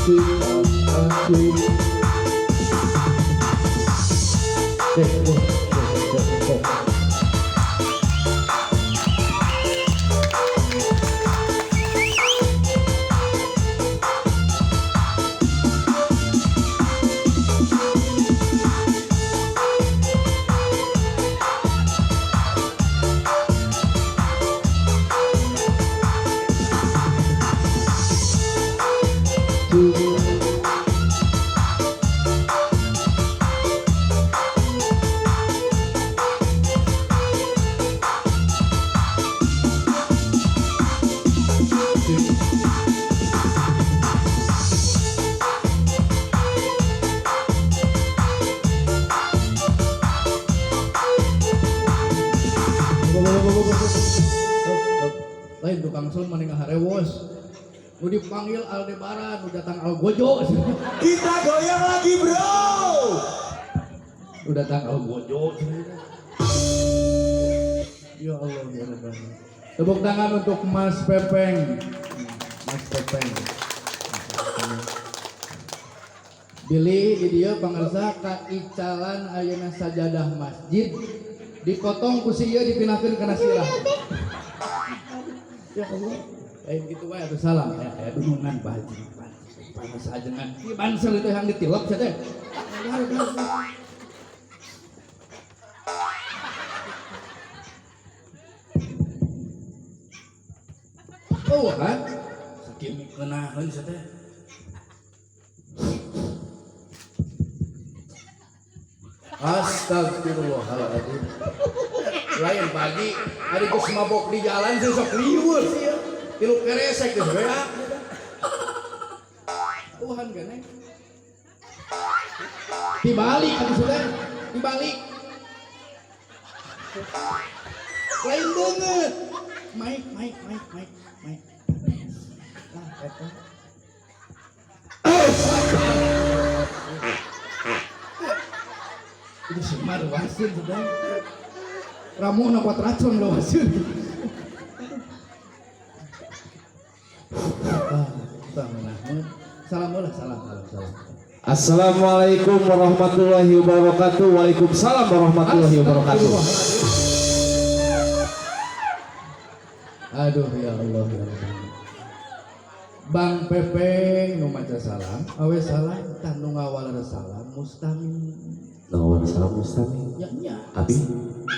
Cek, cek, cek, cek, cek, cek. Lain tukang sound mah ngaharewos. Nu dipanggil Aldebaran, nu datang Algojo. Kita goyang lagi bro. Nu datang Algojo. Ya Allah ya Rabbana. Tepuk tangan untuk Mas Pepeng. Mas Pepeng. Billy di dieu pangersa kaicalan ayeuna sajadah masjid dipotong ku si ieu dipindahkeun kana sirah. Ya Allah. Lain gitu wae atuh salam aya aya dunungan Pak Haji. Panas ajengan. Ieu banser itu yang ditilep sia teh. Oh, kan? Sakieu mikenaheun sia teh. Astagfirullahaladzim. Lain pagi, hari geus mabok di jalan sih sok lieur sih ya. Tilu keresek geus beak. Tuhan gane. Dibalik atuh sudah, dibalik. Lain banget. Mic, mic, mic, mic, mic. Lah, eta. Itu semar wasin sudah. Ramona kuat racun lo wasin. Ah, salam lah, salam, salam, salam. Assalamualaikum warahmatullahi wabarakatuh. Waalaikumsalam warahmatullahi wabarakatuh. Aduh ya Allah ya Allah. Bang Pepeng nu maca salam, awe salam tah nu ngawal salam mustami. Nu ngawal salam mustami. Ya nya. Abi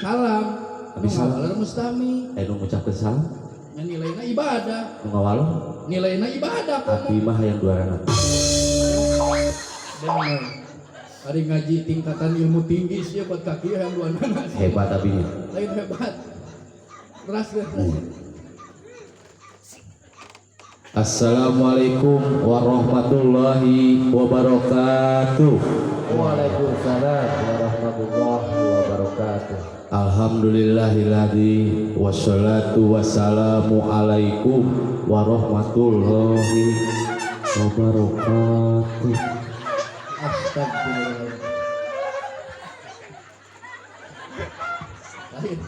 salam. Abi Nu salam. ngawal mustami. Nu ngucapkeun salam. Nya nilaina ibadah. Nu ngawal nilaina ibadah abi mah hayang duarana. Bener. Hari ngaji tingkatan ilmu tinggi sih buat kaki yang dua nana. Hebat abinya. Lain hebat. Keras deh. Assalamualaikum warahmatullahi wabarakatuh. Waalaikumsalam warahmatullahi wabarakatuh. Alhamdulillahilladzi wassalatu wassalamu alaikum warahmatullahi wabarakatuh. Astagfirullah. Lain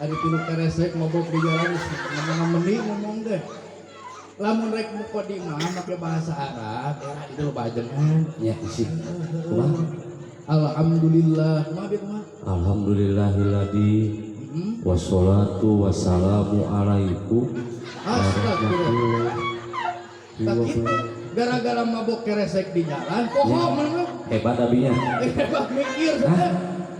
hari tilu keresek mabok di jalan ngomong meni ngomong deh. Lamun rek mukodimah make bahasa Arab, ya itu lo bajengan. Ya isi. Kumaha? Alhamdulillah. Kumaha bieu kumaha? Alhamdulillahilladzi wassalatu wassalamu alaikum Astagfirullah. Tak gitu. Gara-gara mabok keresek di jalan, poho mana? Hebat abinya. Hebat mikir saja.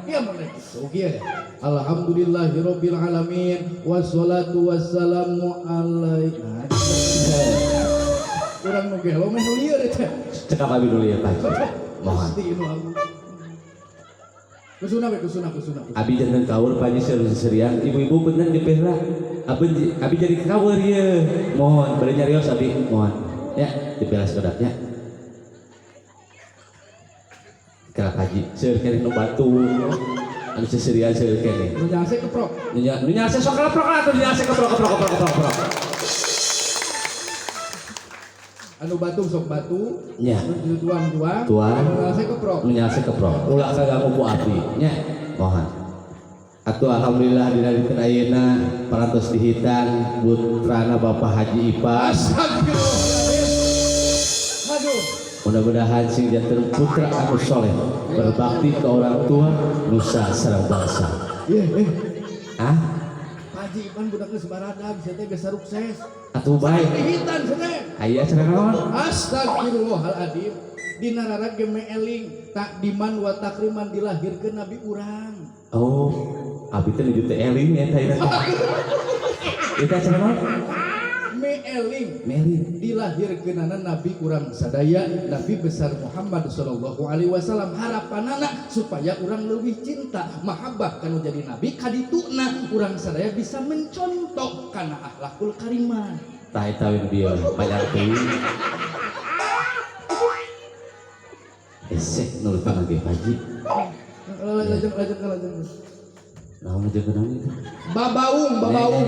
Iya mun rek kitu kieu ya. Alhamdulillahirabbil alamin wassalatu wassalamu alaika. Urang nu gelo meh nu lieur teh. Cekap abi dulu ya Pak. Mohon. Pasti nu aku. Kusuna we kusuna kusuna. Abi jantan kaur Pak Haji serian ibu-ibu bener dipeh lah. Abi abi jadi kaur ye. Mohon bari nyarios abi mohon. Ya dipeh sekedapnya. Kira Pak Haji seueur keneh nu batu. Anu seserian seueur keneh. Nu nyase keprok. Nu nyase sok keprok lah atuh nyase keprok keprok keprok keprok keprok. Anu batu sok batu. Nya. Nu tuang-tuang. Tuang. Anu nyase keprok. Nu nyase keprok. Ulah kaganggu ku abdi nya. Mohon. Atuh alhamdulillah dina dinten ayeuna parantos dihitan putrana Bapak Haji Ipa. Astagfirullahaladzim. Aduh. Mudah-mudahan sing janten putra anu soleh, berbakti ke orang tua, nusa sareng bangsa. Iya, eh. Ah, Pak Haji Ipan budak geus baradag, sia teh geus sukses. Atuh bae. Dihitan sia teh. Aya cenah naon? Astagfirullahaladzim. Dina rarag ge meeling takdiman wa takriman dilahirkeun nabi urang. Oh, abi teh nuju teh eling eta ieu teh. Eta cenah naon? Meeling Meeling. dilahirkeunana nabi urang sadaya, Nabi besar Muhammad sallallahu alaihi wasallam, harapanana supaya urang leuwih cinta mahabbah kanu jadi nabi kadituna urang sadaya bisa mencontoh kana akhlakul karimah. Tah eta we bieu panjang teuing. Esek nurut lagi Haji. Lajeng lajeng lajeng. Naon aja naon itu? Babaung babaung.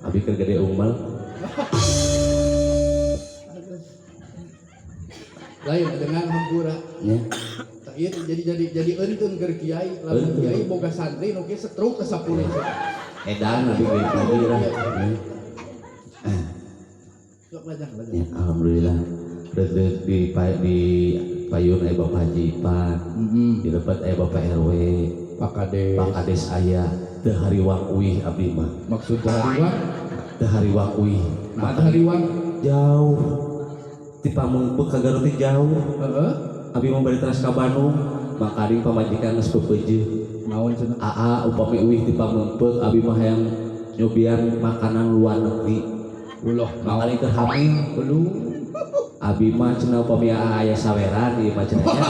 Abi keur gede umal. Lain dengan hampura. Nya. Tah ieu jadi euntun keur kiai, lamun kiai boga santri nu kieu stroke ke 10. Edan abi ge pagi lah. Sok lajang lajang. Ya, alhamdulillah. Deuk di payun aya Bapak Haji Ipan. Di lepat aya Bapak RW, Pak Kades. Pak Kades aya teu hariwang uih abdi mah. Maksud hariwang? Teu hariwang uih. Nah, teu hariwang jauh. Ti Pameungpeuk ka Garut teh jauh. Heeh. Abi mah bari teras ka Bandung, makaring pamajikan geus pepeujeuh. Naon cenah? Aa upami uih ti Pameungpeuk abi mah hayang nyobian makanan luar negeri. Ulah, makaring keur hamil. Belum. Abi mah cenah upami aa aya saweran ieu mah cenah nya.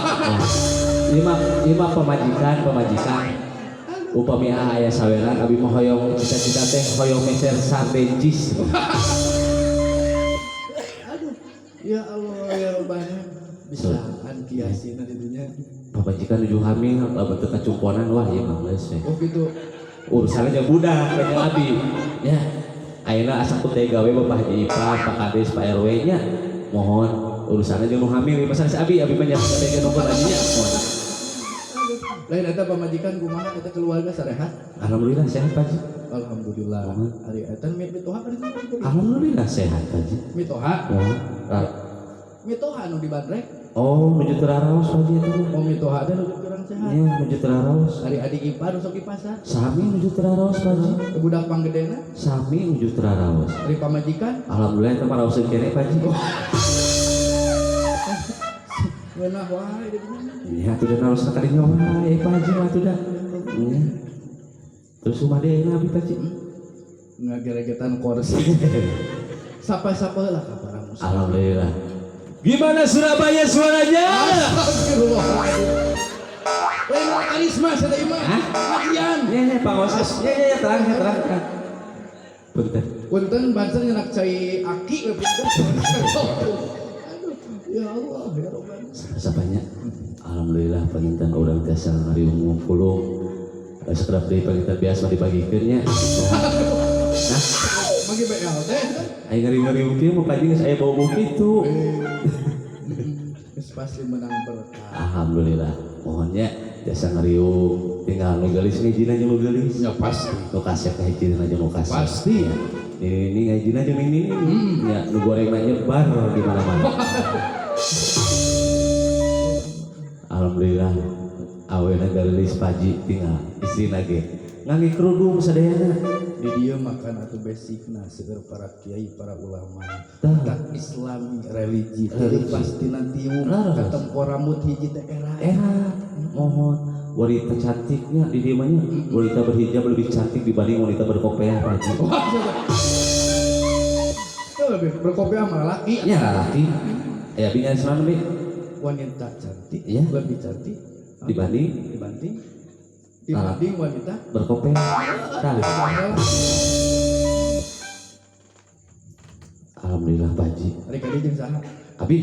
Nah, ieu mah pamajikan. Upami aa aya saweran abi mah hoyong cita-cita teh hoyong meser sarden cheese. Aduh, ya Allah ya Rabbana. Bisaan kiasina ditunya. Pamajikan nuju hamil lamun teu kacumponan wah ieu mah geus we. Oh gitu. Urusanna jeung budak jeung abi. Ya. Ayeuna asa ku teh gawe Bapak Haji Ipan, Pak Kades, Pak RW nya. Mohon urusanna jeung nu hamil ieu mah sanes abi, abi mah nya teh nu nya. Mohon. Lain eta pamajikan kumaha eta keluarga sarehat? Alhamdulillah sehat Pak Haji. Alhamdulillah. Ari eta mitoha kan itu. Alhamdulillah sehat Pak Haji. Mitoha. Mohon. Mitoha nu di Bandrek. Oh, menuju Teraraos Pak Haji eta. Oh, mitoha teh nuju kurang sehat. Iya, menuju Teraraos. Ari adik ipar sok di pasar. Sami menuju Teraraos Pak Haji. Budak panggedena. Sami menuju Teraraos. Ari pamajikan. Alhamdulillah eta mah raoseun keneh Pak Haji. Ngeunah wae di dinya. Ya atuh da naros ka dinya wae Pak Haji mah atuh da. Nya. Terus kumaha deui ayeuna abi Pak Haji? Ngageregetan kursi. Sapa-sapa heula ka para muslim. Alhamdulillah. Gimana Surabaya suaranya? Astagfirullah. Lain karisma sada imah. Ngajian. Nya nya pangosas. Nya nya terang nya terang. Punten. Punten banser nyenak cai aki we punten. Aduh, ya Allah ya Rabbana. Sapanya. Alhamdulillah panginten urang tiasa ngariung ngumpulung. Sakedap deui panginten biasa dibagikeun nya. Nah, Magi BL teh. Aing ngariung-ngariung kieu mah Pak Haji geus aya bau-bau kitu. Geus pasti menang berkah. Alhamdulillah. Mohonnya tiasa ngariung tinggal nu geulis ngijina jeung nu geulis. Ya pasti. Nu kasep ngijina jeung nu kasep. Pasti. Ya. Ini ngijina jeung ini. Ya nu gorengna nyebar di mana-mana. Alhamdulillah awena geulis Pak Haji tinggal istrina ge ngangge kerudung sadayana. Di dia makan atau basicna seueur para kiai para ulama. Tah. Islami religi teu pasti nantiung katempo rambut hiji teh era. Era mohon wanita cantiknya di dieu mah nya wanita berhijab lebih cantik dibanding wanita berkopiah Pak Haji. Lebih berkopiah mah lalaki. Ya lalaki. Aya bina senang lebih. Wanita cantik ya. Lebih cantik dibanding dibanding wanita berkopiah. Tah. Alhamdulillah Pak Haji. Ari kadi jeung saha? Abi.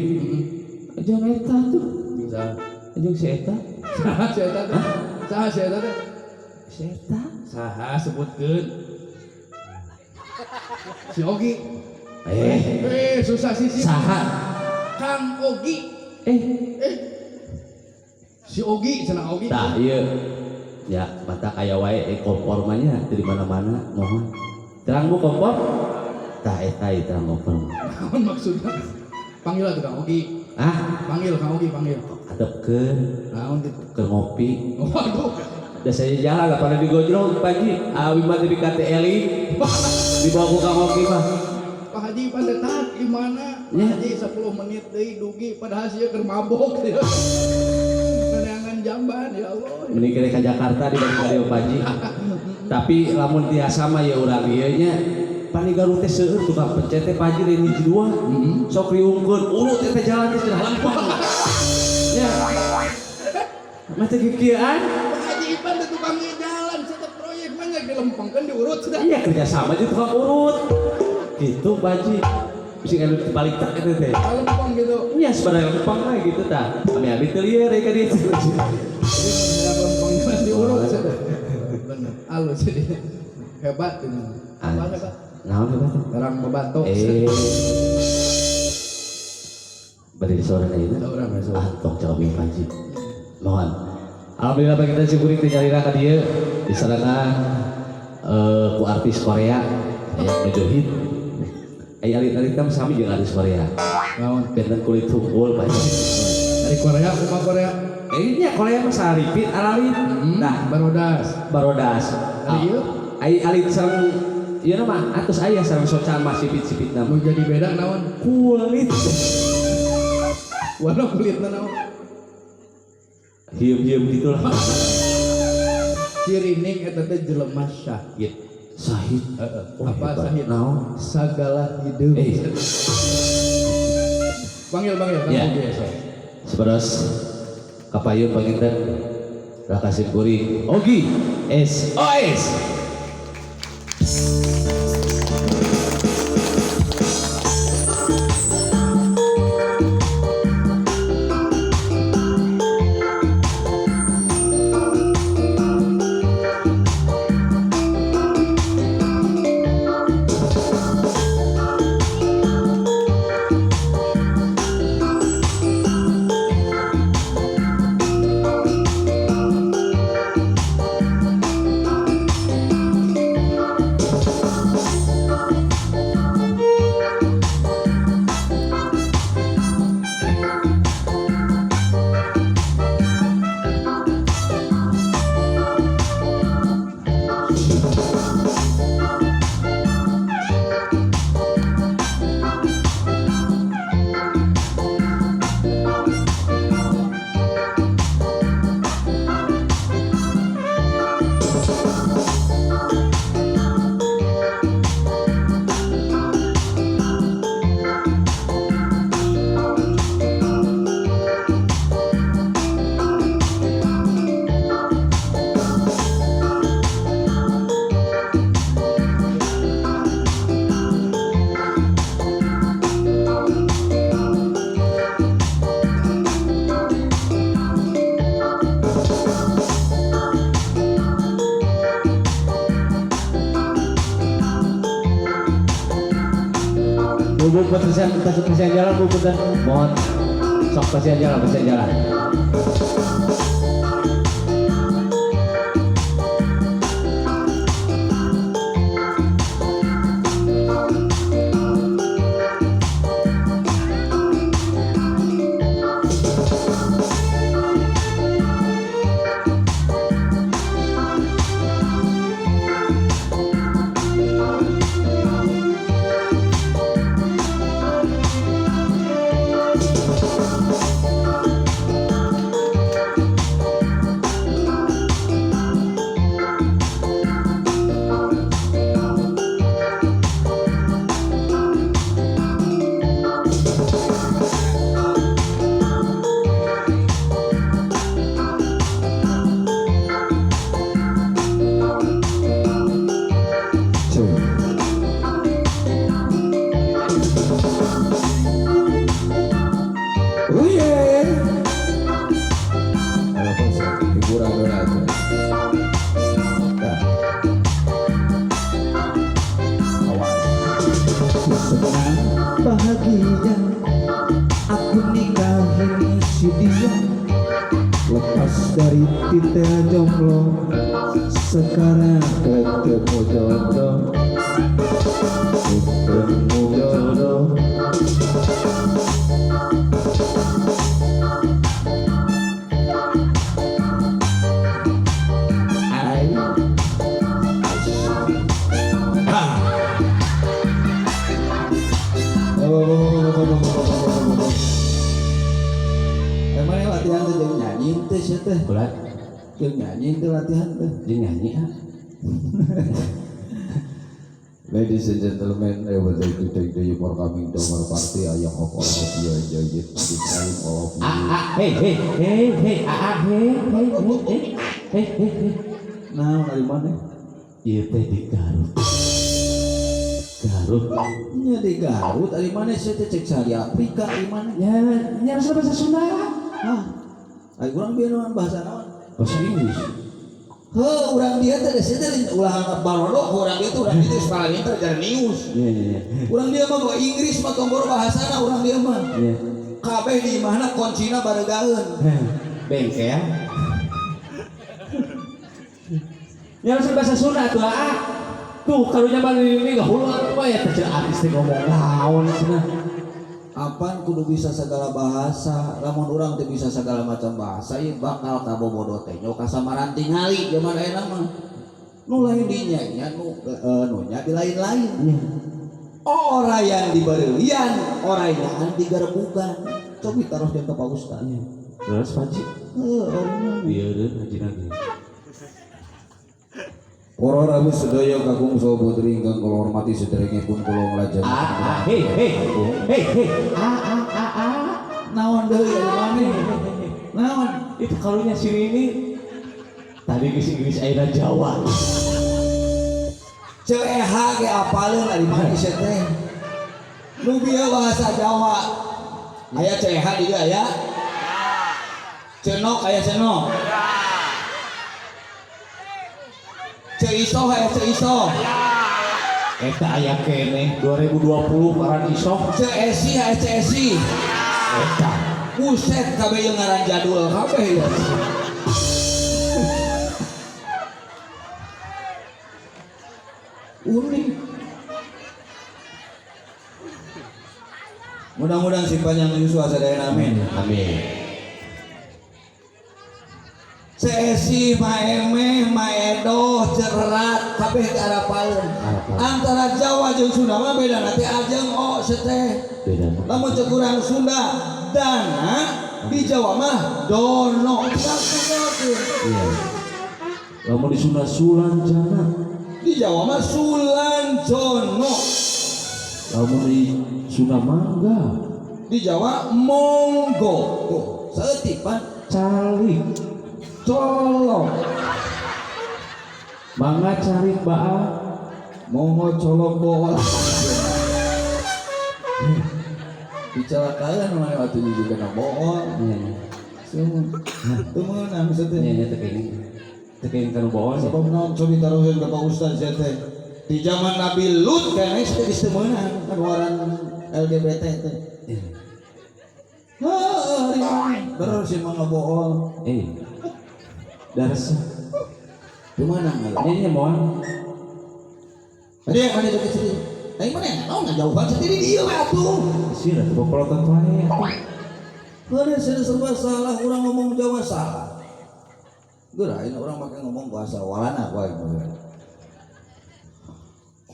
Jeung eta tuh. Jeung saha? Jeung si eta. Saha si eta teh? Saha si eta teh? Si eta. Saha sebutkeun? Si Ogi. Susah sih. Saha? Kang Ogi. Si Ogi cenah Ogi. Tah ieu. Ya, mata kaya wae kompor mah nya di mana-mana mohon. Terang Bu kompor? Tah eta eta ngoper. Naon maksudna? Panggil atuh Kang Ogi. Ah, Panggil Kang Ogi, panggil. adepkeun Naon gitu. keur ngopi. Waduh. Da saya jalan lah pada digojlok Pak Haji. Abi mah di KTLI. Dibawa ku Kang Ogi mah. Pak Haji pandetak di mana? Pak Ya. Haji 10 menit deui dugi padahal sia keur mabok ya. Neangan jamban ya Allah. Mending kene ka Jakarta dibanding ka dieu Pak Haji. Tapi lamun tiasa mah ya urang ieu nya pani Garut teh seueur tukang pencet teh Pak Haji lain hiji dua. Sok riungkeun urut teh jalan teh cenah lempang. Ya. Mah teh kikieuan. Pak Haji Ipan teh tukang ieu jalan setiap proyek mah nya dilempengkeun diurut sudah. Iya kerja sama aja tukang urut. Gitu Pak Haji. Bisa kan balik tak eta teh. Lempeng gitu. Iya sebenarnya lempeng lah gitu tah. Kami abi teu lieur ka dieu. Jadi lempeng jalan diurut sudah. Bener. Halus jadi. Hebat ini. Apa hebat? Naon hebat? Orang bebato. Bari sore na ieu. Saurang, saurang. Ah, tong jawab Pak Haji. Mohon. Alhamdulillah bagi kita syukuri teh nyalira ka dieu disarengan ku artis Korea aya nuju hit. Aya alit-alit kan sami jeung artis Korea. Naon? Benten kulit hungkul Pak Haji. Dari Korea kumaha Korea? Nya Korea mah saripit aralit. Nah, Barodas. barodas. Ari ieu? Ai alit sareng ieu mah atos aya sareng soca mah sipit-sipitna Mau jadi beda naon? Kulit. Warna kulitna naon? Hieum-hieum gitulah. Cirining eta teh jelema syahid. Sahid. Heeh. Oh, Apa hebat. syahid? Naon? Sagala hideung. Panggil panggil Kang Ya. Ogi sok. Seberos kapayun panginten Raka Simkuring Ogi SOS. Bu, pasian, pasian jalan Bu, punten. Mohon sok pasian jalan, pasian jalan. Oh yeah. Alah, konser hiburan dulu aja. Nah. Awas. Senang bahagia aku nikahin si dia, lepas dari titel jomblo, sekarang ketemu jodoh. Ketemu jodoh. Ai. Ha. Oh, oh, oh, oh, oh, oh, oh, oh, oh. Emang ini latihan teh jeung nyanyi teh sia teh. Kula Jeung nyanyi teh latihan teh. jeung nyanyi ah. Ladies and gentlemen, I would like to thank you for coming to our party. I hope all of you enjoy it. This time, all of you. Ah ah hey hey hey hey ah ah hey hey hey hey hey hey hey. Nah, dari mana? Ieu teh di Garut. Garut. Nya di Garut, dari mana sia teh cek sari Afrika di mana? Ya, nya harus bahasa Sunda. Hah. Ai urang bieu naon bahasa naon? Bahasa Inggris. Heuh, urang dia teh sia teh ulah anggap barodok urang dia teh urang dia teh paling jenius. Iya iya iya. Urang dia mah bawa Inggris mah tombor bahasana urang dia mah. Iya. Kabeh di imahna kuncina baregaeun. Bengkel. Ya harus bahasa Sunda tuh ah. Tuh karunya mah ini gak hulu atuh mah ya teh artis teh ngomong naon cenah. Apan kudu bisa segala bahasa, lamun urang teu bisa segala macam bahasa ieu bakal kabobodo teh nyo kasamaran tingali zaman ayeuna mah. Nu lain dinya nya nu nu nya di lain-lain. Iya. Orayan dibareulian, orayaan digarbugan. Cobi taros jeung ka Pak Ustad. Iya. Terus Pak Haji. Heuh, orangna. Iya deh haji lagi. Para rawuh sedaya kakung saha putri ingkang kula hormati sederengipun kula nglajeng. Ah ah hey hey hey hey ah ah ah ah. Naon deui ari maneh? Naon? Itu karunya sini ini tadi geus Inggris ayeuna Jawa. Ceu eha ge apaleun ari maneh sia teh. Nu bieu bahasa Jawa. Aya ceu eha di dieu aya? Cenok aya cenok. Ceu isoh aya ceu isoh. Eta aya keneh 2020 karan isoh. Ceu esi aya ceu esi. Eta. Buset kabeh ieu ngaran jadul kabeh ieu. Unik. Mudah-mudahan si panjang Yusua sadayana amin. Amin. Cesi, Maemeh, Maedoh, Cerat, kabeh teh arapaleun. Arapaleun. Antara Jawa jeung Sunda mah beda nanti ajeng o seteh. Beda. Lamun cek urang Sunda dana di Jawa mah dono. Iya. Lamun di Sunda Sulanjana, Di Jawa mah Sulanjono. lamun di Sunda Mangga, Di Jawa monggo. Tuh, saeutik pan calik, colok. mangga calik baal, Mongo colok bool. Dicelakaan mana waktu juga kena bool. Iya. Semua. Teu meunang Iya, teh. iya teu kenging. Teu kenging kanu bohong. Sebab naon cobi taruheun ka Pak Ustaz sia teh. Di zaman Nabi Lut keneh teh geus teu meunang kaluaran LGBT teh. Iya. Heuh, bener sih mah ngabohong. Eh. Daras. Teu meunang Iya, iya moal. Tadi yang mana joget sendiri? Tapi mana yang tahu nggak jauh banget sendiri dia we atuh. Sih lah tuh pelotot wae atuh. Mana sih serba salah orang ngomong Jawa salah. Geura ini orang pakai ngomong bahasa Walanda wae.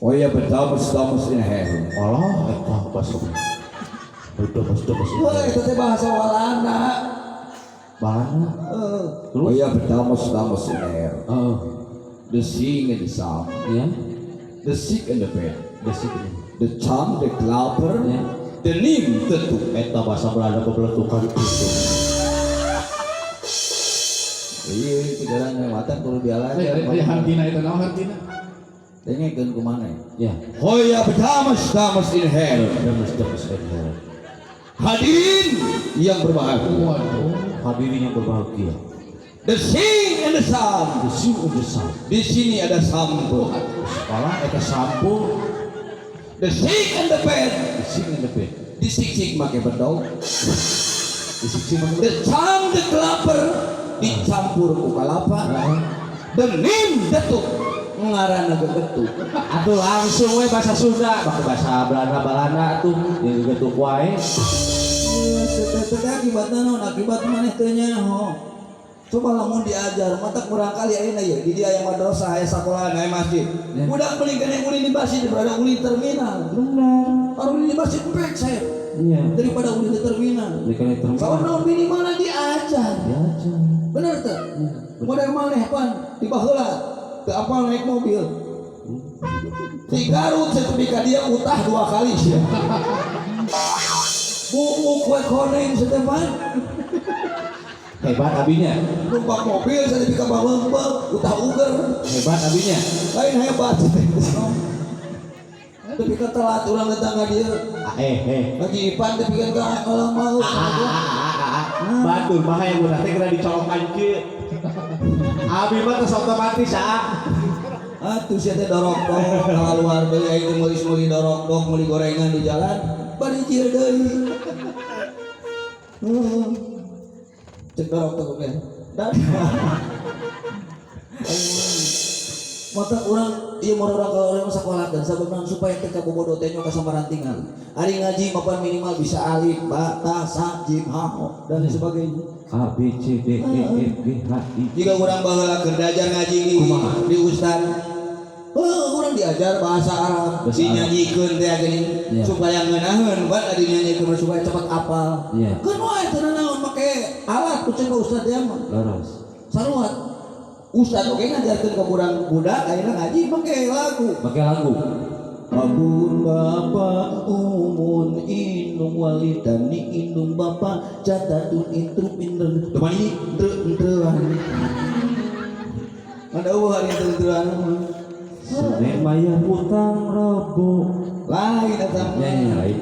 Oh iya bedamus damus in hell. Alah eta bahasa. Udah bahasa bahasa. Wah, itu teh bahasa Walanda. Balana. Heeh. Terus? Oh iya bedamus damus in hell. Heeh. The sing and the sound, Iya. the sick and the bad, Desik. the charm, the clapper, Ya. the nim, the tuk. Eta bahasa Belanda bebeletukan itu. Iya, sekarang lewatan kudu dialajar. Aya hartina eta naon hartina? Dengekeun kumaha Ya. Hoya bedamus damus in hell. Damus damus in hell. Hadirin yang berbahagia. Waduh. Hadirin yang berbahagia. The sing and the sound. The sing and the sound. Di sini ada sampo. Sekolah eta sampo. The sing and the bed. The sing and the bed. Disik-sik make bedog. Disik-sik make The charm the clapper dicampur ku kalapa. The nim detuk Ngaranna gegetuk. Atuh langsung we bahasa Sunda, pakai bahasa Belanda-Belanda atuh jeung gegetuk wae. Teh akibatna naon? Akibat maneh teu nyaho. Coba lamun diajar, matak murang kali ayeuna ye di dia aya madrasah, aya sakolahan, aya masjid. Budak beli keneh ulin di masjid daripada ulin terminal. Bener. Ulin di masjid empek saya. Iya. Daripada ulin di terminal. Sabab naon minimalna diajar. Diajar. Bener teu? Model maneh pan di baheula teu apal naik mobil. Di Garut satepi ka dia utah 2 kali sia. Buuk we koneng satepan. Hebat abinya. Numpak mobil satepi ka Baleumpang utah uger. Hebat abinya. Lain hebat. Tapi ka telat urang datang ka dieu. Lagi Ipan tapi kan ka orang mau. Batur mah yang udah teh kena dicolokan kieu. Abi mah tos otomatis ah. Atuh sia teh dorok-dorok kaluar deui aing teh meuli-meuli dorok-dok meuli gorengan di jalan bari jil deui. Cek dorok teh oge. Dan mata urang ieu mah urang ka urang sakola dan sabab supaya teu kabobodo teh nyo kasamarantingan. Ari ngaji mapan minimal bisa alif, ba, ta, sa, jim, ha, ho dan sebagainya. A B C D E F G H I. Jika urang baheula keur diajar ngaji di ustad, urang diajar bahasa Arab, dinyanyikeun teh geuning supaya ngeunaheun ban adi nyanyikeun supaya cepat apal. Keun wae teu nanaon make alat ku cek ustad teh mah. Leres. Sarua. Ustad oge ngajarkeun ka urang budak ayeuna ngaji make lagu. Make lagu. Abun bapa umun indung walidani indung bapa catatun intru pinter teman ini entre-entrean ada eueuh hari entre-entrean mah. Senin bayar utang Rabu lain eta mah. Lain.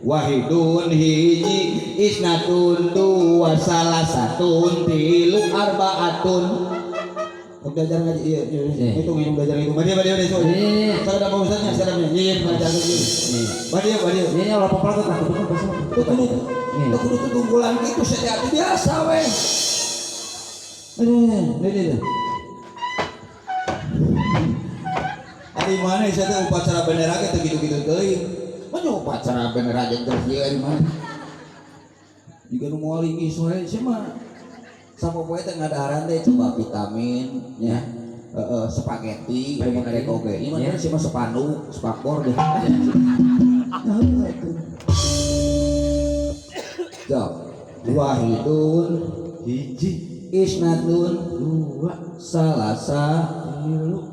Wahidun hiji isnatun dua salasatun tilu arbaatun. Belajar ngaji iya hitung hitung belajar hitung badieu badieu badieu saya ada ustadznya saya ada iya belajar ngaji badieu badieu ini orang populer tuh takut tuh kudu tutunggulan gitu saya biasa weh ini ari mana saya teh upacara bendera ge teu gitu-gitu teuing mah upacara bendera jeung terus ieu ari mana jiga nu moal inggih sore sia mah sapopoe teh ngadaharan teh coba vitamin nya spaghetti lamun arek oge ieu mah sia mah sepanduk spakbor deh. Jawab wahidun hiji isnatun dua salasa tilu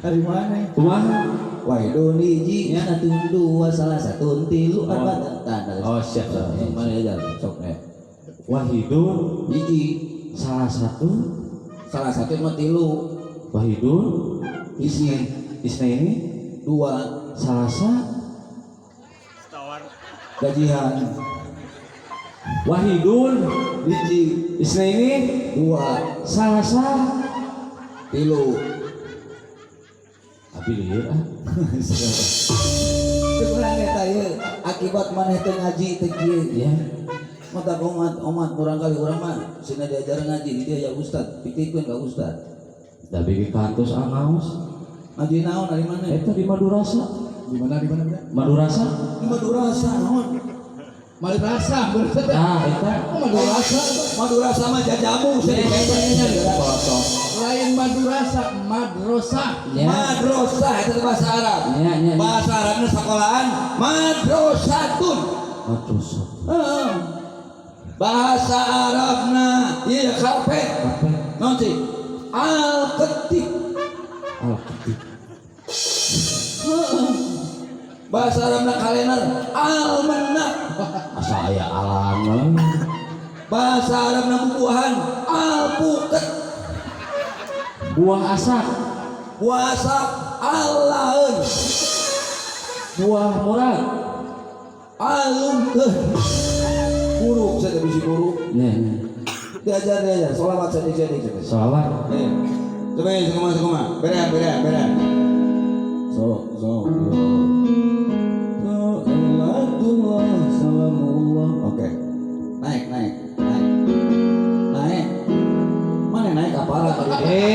ari mana kumaha wahidun hiji isnatun dua salasatun tilu arbaatun. Oh siap siap mana aja sok Wahidun hiji salah satu mah tilu Wahidun hiji isna ini dua salasa gajihan Wahidun hiji isna ini dua salasa tilu. Abi lieur ah. Kurang eta ieu akibat maneh teu ngaji teh kieu. Ya. Mata omat omat kurang kali urang mah sina diajar ngaji di dia ya ustad pitikeun ka ustad. Da bigi kantos angaos. Ngaji naon ari mana? Eta di Madurasa. Di mana Bunda? Madurasa? Di Madurasa naon? Madrasah berarti. Nah, eta oh, Madurasa. Madurasa mah jajamu sia. Lain Madurasa, madrasah. Madrasah eta bahasa Arab. Bahasa Arabna sekolahan madrasatun. Madrasatun. Heeh. Bahasa Arabna ieu karpet. Naon sih? Al-Ketib. Al-Ketib. Bahasa Arabna kalender al-Menak. Asa aya alam. Bahasa Arabna bubuahan al-Puket. Buah asak. Buah asak al-Laen. Buah murag alungkeun. Buruk saya bisi buruk. Nya. Diajar sholawat sadik-sadik. Sholawat. Coba ya kumaha. Berean. So salatullah salamullah. Oke. Naik. Mana naik kapal tadi?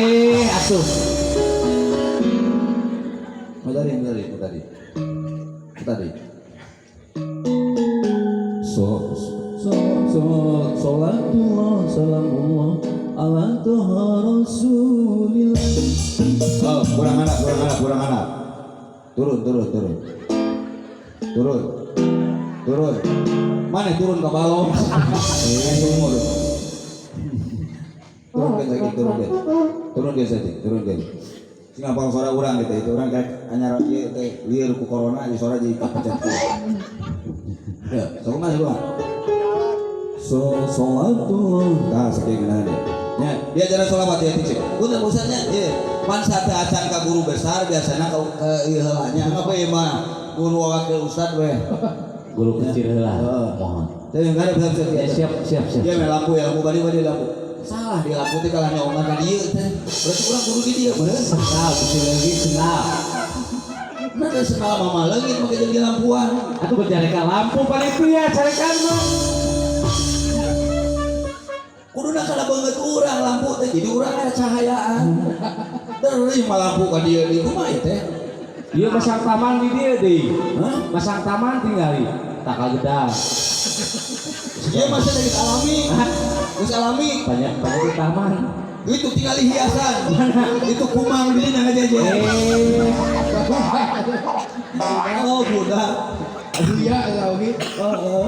Eta deui. So so so salatullah salamullah ala toha rasulillah. Oh, kurang anak, kurang anak, kurang anak. Turun, turun, turun. Turun. Turun. Mana turun ke balong? Sumur. Turun ke lagi, turun ke. Turun ke saja, turun ke. Sing apal suara urang gitu, itu urang kayak anyar ieu teh lieur ku corona di suara jadi kapecet. Ya, sok mah sok. So salatullah. Tah sakieu geunahan ya. Nya, dia ajaran sholawat ya cik. Punten usahanya ieu. Pan sate acan ka guru besar biasana ka ieu heula nya. Apa ieu mah guru wakil ustad weh. Guru kecil heula. Mohon. Teu enggak ada bisa Ya, siap siap siap. Dia lampu ya, lampu bari lampu. Salah di lampu teh kalah nyaongan ka dieu teh. Berarti urang kudu di dieu bener. Sendal, besi lagi sendal. Nah, da sendal mah leungit make jeung di lampuan. Atuh bercareka lampu panitia carekan mah. Kuduna kana beungeut urang lampu teh jadi urang ada cahayaan. Terus mah lampu ka dieu di kumaha ieu teh? Ieu masang taman di dieu deui. Hah? Masang taman tingali takal gedang. Ieu mah geus alami. Geus alami. Banyak banyak di taman. Itu tingali hiasan. Itu kumang di dinya ngajejer. Oh, budak. Iya, oke. Heeh.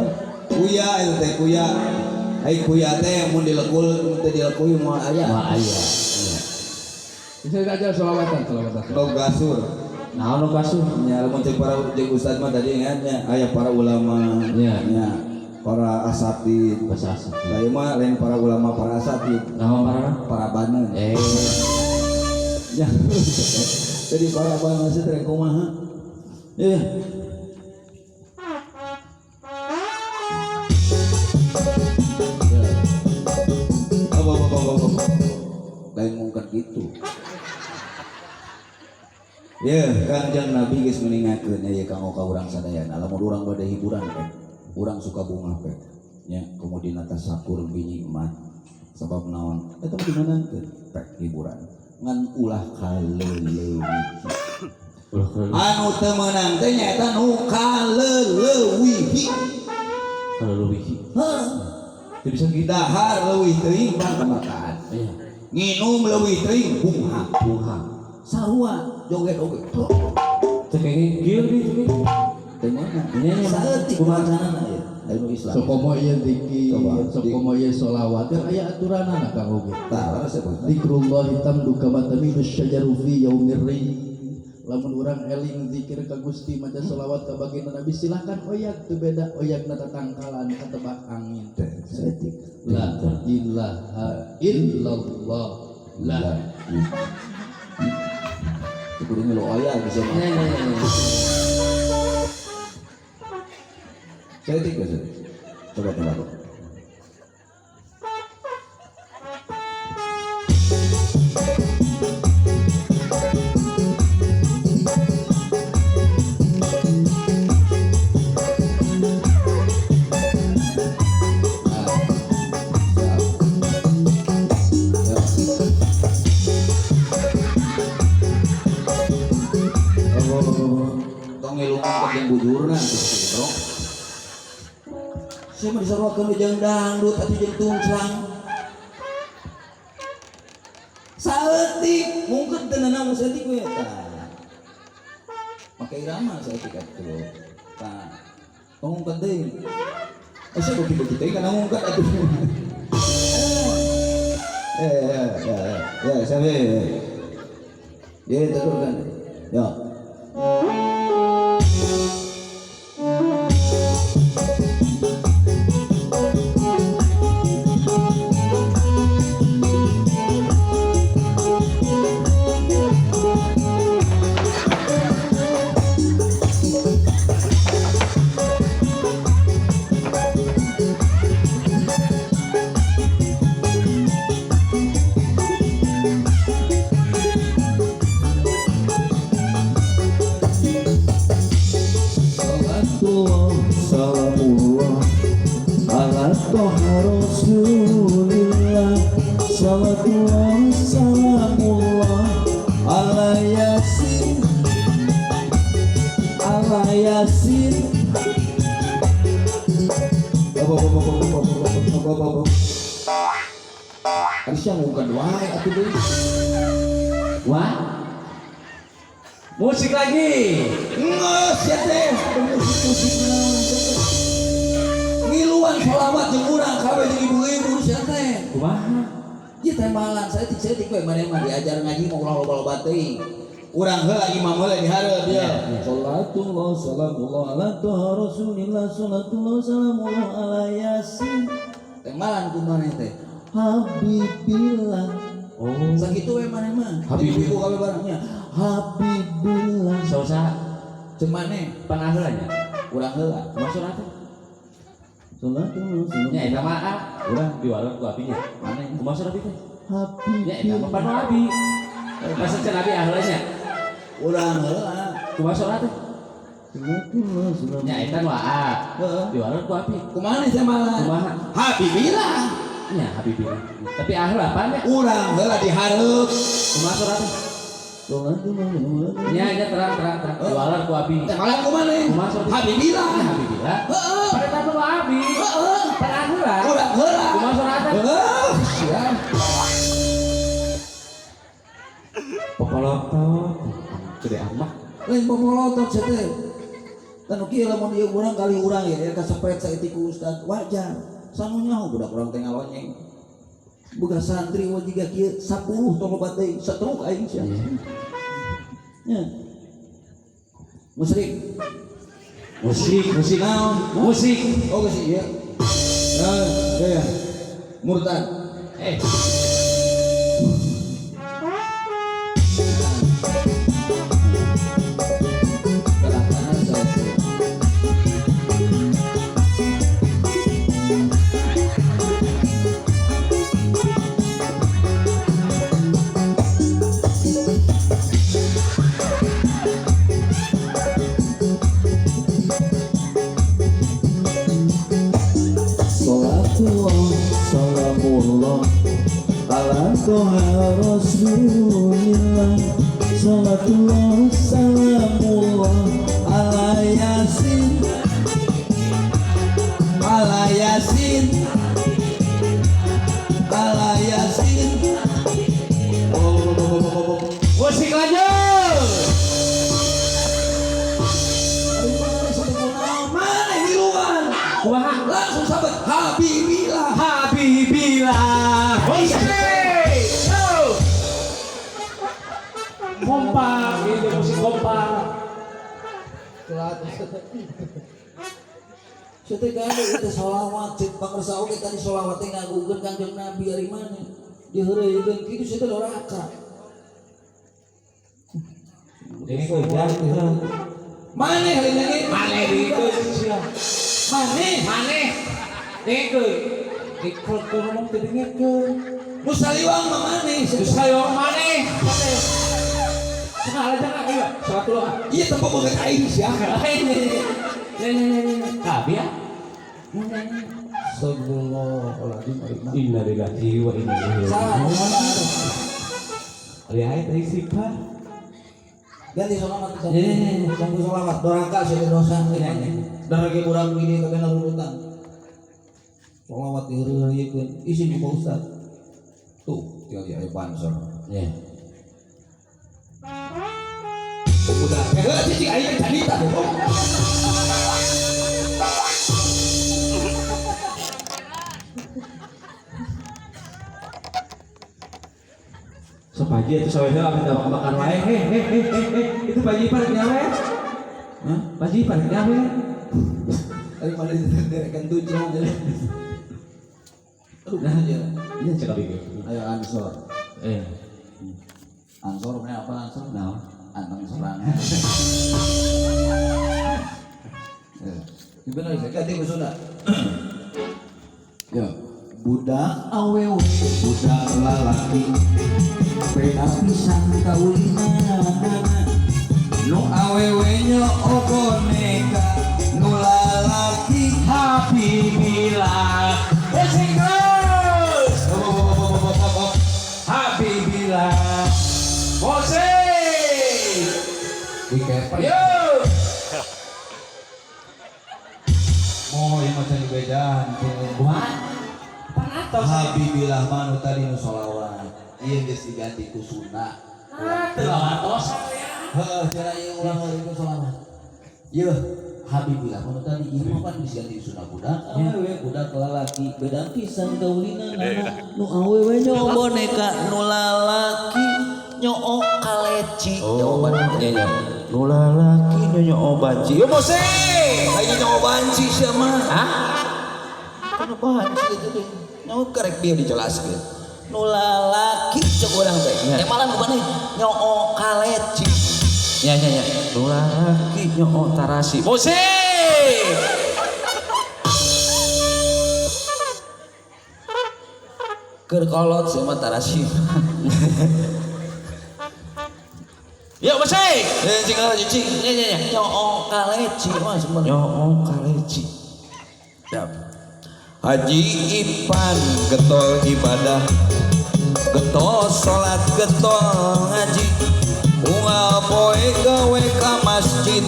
Kuya itu teh kuya. Ai kuya teh mun dilekul mun teu dilekui moal aya. Moal aya. Bisa aja sholawatan, sholawatan. Log gasur. Naon log gasur? Nya lamun ceuk para jeung ustad mah tadi nya aya para ulama, nya para asatid. Bahasa asatid. Lah ieu mah lain para ulama, para asatid. Naon para? Para baneun. Ya. Jadi para baneun teh kumaha? Iya. Lain mungkin gitu. Ya, Kangjeng Nabi geus meningakeun ya kanggo ka urang sadayana. Lamun urang bade hiburan pek, urang suka bunga pek. Nya, kemudian atas sakur binikmat. Sabab naon? Eta mah dimenangkeun pek hiburan. Ngan ulah kaleleuwihi. Ulah kaleleuwihi. Anu teu meunang teh nyaeta nu kaleleuwihi. Kaleleuwihi. Heuh. Teu bisa gitu. Dahar leuwih teuing pangmakan. Iya. Nginum leuwih teuing bunga. Bunga. Sarua joget oge. Teu kenging kieu deui teu. Teu meunang. Nya nya saeutik kumaha macanana ieu. Lain Islam. Sokomo ieu zikir, sokomo ieu sholawat, kan aya aturanana Kang oge. Tah, leres ya, Pak. Zikrullah tamdu kama tamidu syajaru fi yaumir ri. Lamun urang eling zikir ka Gusti maca sholawat ka baginda Nabi silahkan oyak teu beda oyakna tatangkalan katebak angin. Saeutik. La ilaha illallah. La. Kudu ngilu oyak geus mah. Saeutik geus. Coba coba. Bujurna gitu bro. Saya mah disaruakeun jeung dangdut atuh jeung tungclang. Saeutik mungkin teu nanaon saeutik we tah. Make irama saeutik atuh. Tah. Tong ngungket deui. Asa beuki-beuki teh kana ngungket atuh. Ya, sampe. Ya, tuturkan. Ya. Salamullah ala toha rasulillah. Salatullah salamullah ala yasin ala ala Yasin. Harusnya ngungkan wae atuh deui. Wah. Musik lagi. Ngeus ya teh, musik-musik naon teh. Ngiluan sholawat jeung urang kabeh jeung ibu-ibu sia teh. Kumaha? Ieu teh malan saeutik-saeutik we maneh mah diajar ngaji mah ulah loba-loba teuing. Urang heula imam heula di hareup ieu. Salatullah salamullah ala toha Rasulillah salatullah salamullah ala Yasin. Teh malan ku maneh teh. Habibillah. Oh. Sakitu we maneh mah. Habibillah. Ibu kabeh barangnya. Habibillah. Sausa Ceuk maneh panah heula nya. urang heula. Kumaha sholat teh? Salatullah Nya eta mah ah, urang diwalon ku abinya. Maneh. Kumaha sholat teh? Nya eta mah Habibillah. pan abi. Masa can abi ah heula nya. Urang heula. Kumaha sholat teh? Salatullah salamullah. Nya eta nu aa. Heeh. Diwalon ku abi. Kumaha teh malan? Kumaha? Habibillah. Nya habibillah. Tapi ah heula apaan nya? Urang heula di hareup. Kumaha sholat teh? Nya nya terang terang terang. Diwalon ku abi. Teh malan kumaha? Kumaha sholat teh? Habibillah. Nya habibillah. Heeh. Pada eta nu abi. Heeh. Pada ah heula. Urang heula. Kumaha sholat teh? Heeh. Siap. Popolotot. Gede amat. Lain popolotot sia teh. Tanu kieu lamun ieu urang kali urang ya kasepret saeutik ku ustad wajar. Sanu nyaho budak urang teh ngalonyeng. Boga santri we jiga kieu 10 tong loba teuing satruk aing sia. Nya. Musrik. Musik, musik. Naon? Musik. Oh geus ieu. Nah, ya. Murtad. Eh, Belah kanan saya. Salatullah salamullah ala toha rasulillah salatullah salamullah ala yasin ala yasin ala yasin. Oh, musik lanjut. Mana ngiluan Kumaha? langsung sahabat Habibillah. Habibillah. Musik. Yo. Kompak, itu musik kompak. Saya teh gaduh itu sholawat, cek pangersa oge tadi sholawat teh ngagungkeun Kangjeng Nabi ari mana? Diheureuykeun kitu saya teh doraka. Ini kerja. Maneh lain lagi? Maneh itu sia. Maneh. Maneh. Dengekeun. Dikot ku ngomong teu dengekeun. Nu saliwang mah maneh. Terus kayo maneh. Cenah aja ieu. Salat dulu ah. Ieu tempo beungeut aing sia. Kabi ya. Astagfirullahaladzim. Inna lillahi wa inna ilaihi Salah. raji'un. Ari aya teh istighfar. Ganti sholawat. Ya. Ganti sholawat. Doraka sia dosa. Ya, ya. Dan lagi urang gini kabeh urutan. Sholawat diheureuykeun isin ku Pak Ustad. Tuh, tinggal di aya banser. Ya. Udah, cicing aing canita goblok. Sok pagi itu sawe heula minta makan wae. Heh heh heh heh heh. Itu pagi pada nyawe. Hah? Pagi pada nyawe. Ari mana direkan tujuh. Aduh, Nah. ya. Iya cakap ieu. Ayo Ansor. Eh, Ansor mana apa Ansor? naon? Anteng sorangan. Ya. Ini bener saya ganti ke Sunda. Ya, budak awewe, budak lalaki. Beda pisan kaulinana. Nu awewe nya boneka, nu lalaki Habibillah. Musik terus. Habibillah. Musik. Dikeper. Yo. Oh, ieu mah can dibejaan. Kumaha? Pan atos. Habibillah mah nu tadi nu sholawat. Ieu geus diganti ku sunnah. Ah, teu atosan ya. Heeh, cara ieu ulang lagi ku sholawat. Yeuh, Habibillah mah nu tadi ieu mah pan geus ganti sunnah budak awewe, budak lalaki, beda pisan kaulinanana. Nu awewe nyoo boneka, nu lalaki nyoo kaleci. Jawaban Nya nya. Nu lalaki nyoo banci. Yo bose. Lain nyoo banci sia mah. Hah? Kana banci itu teh. Nyoo karek dia dijelaskeun. Nu lalaki cek urang teh. Ya. Eh malah nu maneh nyoo kaleci. Nya nya nya. Nu lalaki nyoo tarasi. Bose. Keur kolot sia mah tarasi. Yo bose. Eh cing lah cing. Nya nya nya. Nyoo kaleci mah sebenarnya. Nyoo kaleci. Siap. Haji Ipan getol ibadah, getol salat, getol ngaji, unggal poe gawe ka masjid.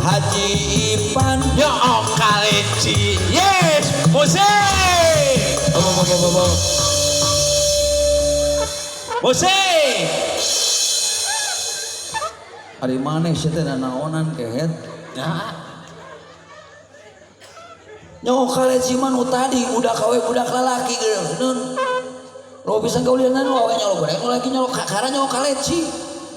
Haji Ipan Nyoo kaleci. Yes, bose. Oh, oh, oh, oh, oh. Bose. Ari maneh sia teh nanaonan kehet. Nah, Nyoo kaleci mah nu tadi budak awe budak lalaki geus. Lo bisa kaulinan nu awe nyolok budak lalaki nyolok kakara nyoo kaleci.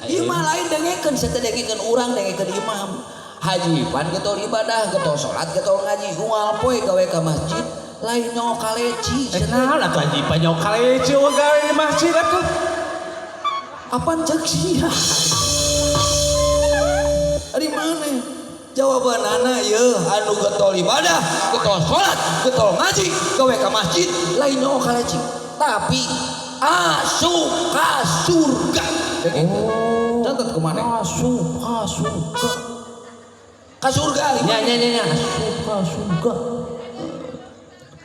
Ieu mah lain dengekeun sia teh dengekeun urang dengekeun imam. Haji Ipan getol ibadah, getol salat, getol ngaji, unggal poe gawe ka masjid, lain nyoo kaleci. eh naon atuh Haji Ipan nyoo kaleci eueuh gawe di masjid atuh. Apaan cek sia? Ari maneh? Jawabanana yeuh anu getol ibadah, getol salat, getol ngaji, gawe ka masjid, lain nyoo kaleci. Tapi asup ka surga. Oh. Catat kumaneh? Asup ka surga. Ka surga. Nya nya nya nya. Asup ka surga.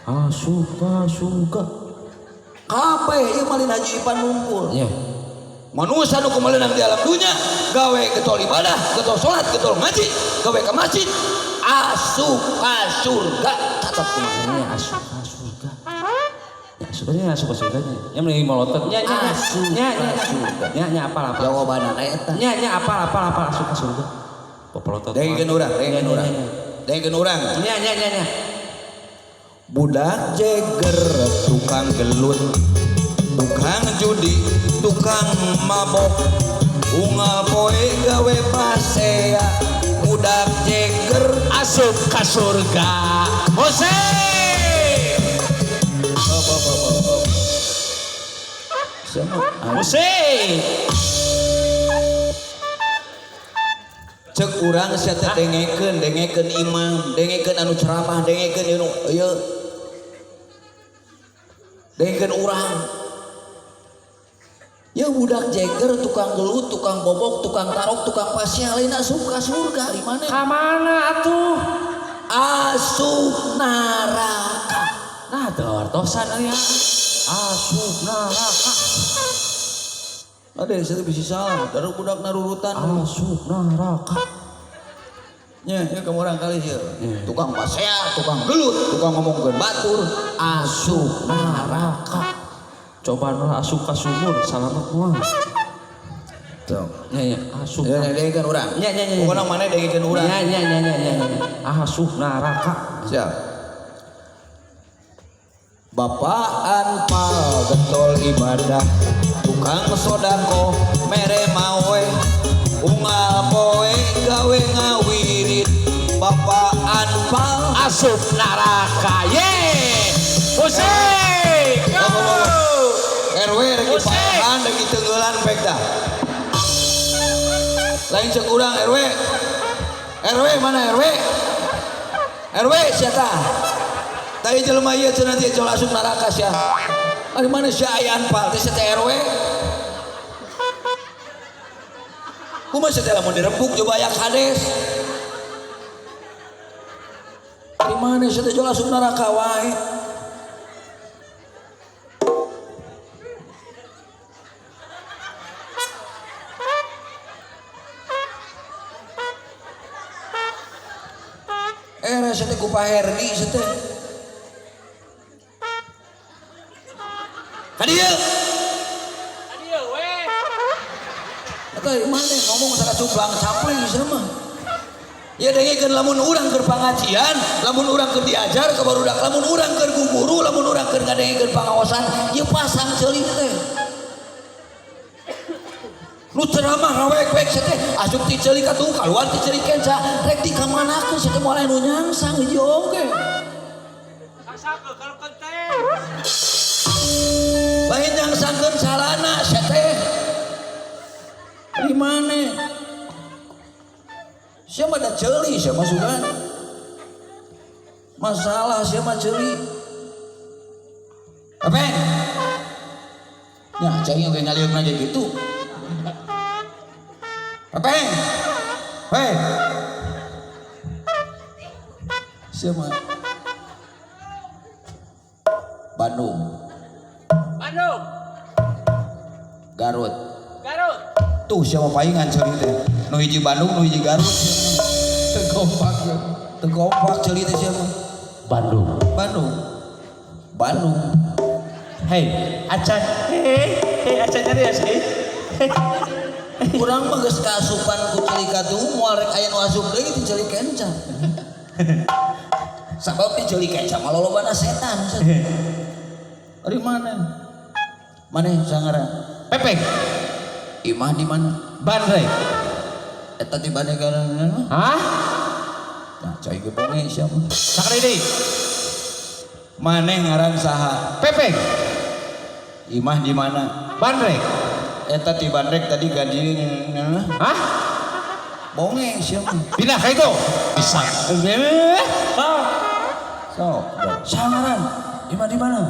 Asup ka surga. Kabeh ieu mah lain Haji Ipan ngumpul. Nya. Manusia nu kumalenang di alam dunia gawe getol ibadah, getol salat, getol ngaji, gawe ka masjid, asup ka surga. Catat kumaha? Nya asup ka surga. Ya sebenarnya asup ka surga nya. Nya mending molotot. Nya nya nya. Asup Nya nya. ka surga. Nya nya apal apal. Jawabanana eta. Nya nya apal apal apal asup ka surga. Popolotot. Dengekeun urang, dengekeun urang. Dengekeun urang. Nya nya nya nya. Budak jeger, tukang gelut, tukang judi, tukang mabok, unggal poe gawe pasea. Budak jeger Asup ka surga. Bose. Bose. Cek urang sia teh dengekeun, dengekeun imam, dengekeun anu ceramah, dengekeun anu ieu. Dengekeun urang. Ya budak jeger, tukang gelut, tukang bobok, tukang tarok, tukang pasea lain asup ka surga di mana? Ka mana atuh? Asup neraka. Nah, teu wartosan euy. Asup neraka. Ada saya bisa salah, dari budak narurutan. Asup neraka. Nya, ya kamu orang kali ya. Tukang pasea, tukang gelut, tukang ngomongkeun batur, asup neraka. Coba nu asup ka sumur, salamet moal. Tuh. Nya nya asup. Ya, dengekeun urang. Nya nya nya. Pokona maneh dengekeun urang. Nya nya nya nya nya. Asup neraka. Siap. Bapak anpal getol ibadah, tukang sodako mere mawe, unggal poe gawe ngawirid. Bapak anpal Asup neraka. Ye. Musik. Go. RW rek Musik. dipaehan rek ditenggelan pek dah. Lain cek urang RW. RW mana RW? RW sia tah. Tadi jelema ieu cenah teh jol asup neraka sia. Ari mana sia aya anpal teh sia teh RW? Kumaha sia teh lamun dirembuk coba aya kades. Ari mana sia teh jol asup neraka wae. Era sia teh ku Pak Herdi sia teh. Ka dieu. Ka dieu we. Eta mana ngomong sakacuplang capling sia mah. Ya dengekeun lamun urang keur pangajian, lamun urang keur diajar ka barudak, lamun urang keur guru, lamun urang keur ngadengekeun pangaosan, ieu pasang ceuli teh. Nu ceramah ngawek-wek sia teh, asup ti ceuli ka tuh, kaluar ti ceuli kenca, rek dikamanakeun sia teh moal aya nu nyangsang hiji oge. Sangsangkeun kalau kenteng. Lain nyangsangkeun salana sia teh. Di mana? Siapa ada ceuli, siapa sugan? Masalah siapa ceuli? Apa? Ya, cai oge ngaliuk aja gitu. Apa? Hei. Siapa? Bandung. Bandung. Garut. Garut. Tuh siapa paingan ceuli teh? Nu hiji Bandung, nu hiji Garut. Teu kompak. Teu kompak ceuli teh siapa? Bandung. Bandung. Bandung. Hei, acan. Hei, hei acan nyari ya sih. Urang mah geus kaasupan ku ceuli katuh moal rek aya nu asup deui ti ceuli kenca. Sabab ti ceuli kenca mah lolobana setan. Ari mana? Maneh sangaran? Pepeng. Imah di mana? Bandrek. Eta di Bandrek mana? Hah? Nah, cai ge bonge sia mah. Sakali deui. Maneh ngaran saha? Pepeng. Imah di mana? Bandrek. Eta di Bandrek tadi gaji. Hah? Bonge sia mah. Pindah ka itu. Bisa. Sok. Sangaran. Imah di mana?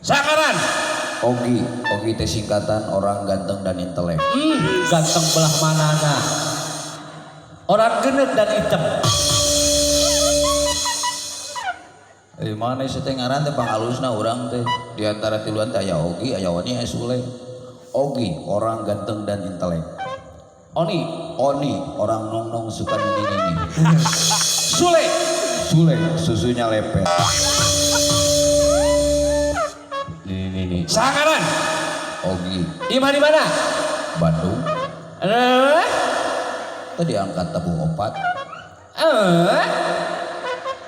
Sangaran. Ogi, Ogi teh singkatan orang ganteng dan intelek. Ganteng belah manana. Orang genep dan hitam. Mana sih teh ngaran teh pangalusna urang teh. Di antara tiluan teh aya Ogi, aya Oni, aya Sule. Ogi, orang ganteng dan intelek. Oni, Oni, orang nong-nong suka nini-nini. Sule, Sule, susunya lepet. Ini. Sangaran. Ogi. Imah di mana? Bandung. Tadi angkat tabung opat.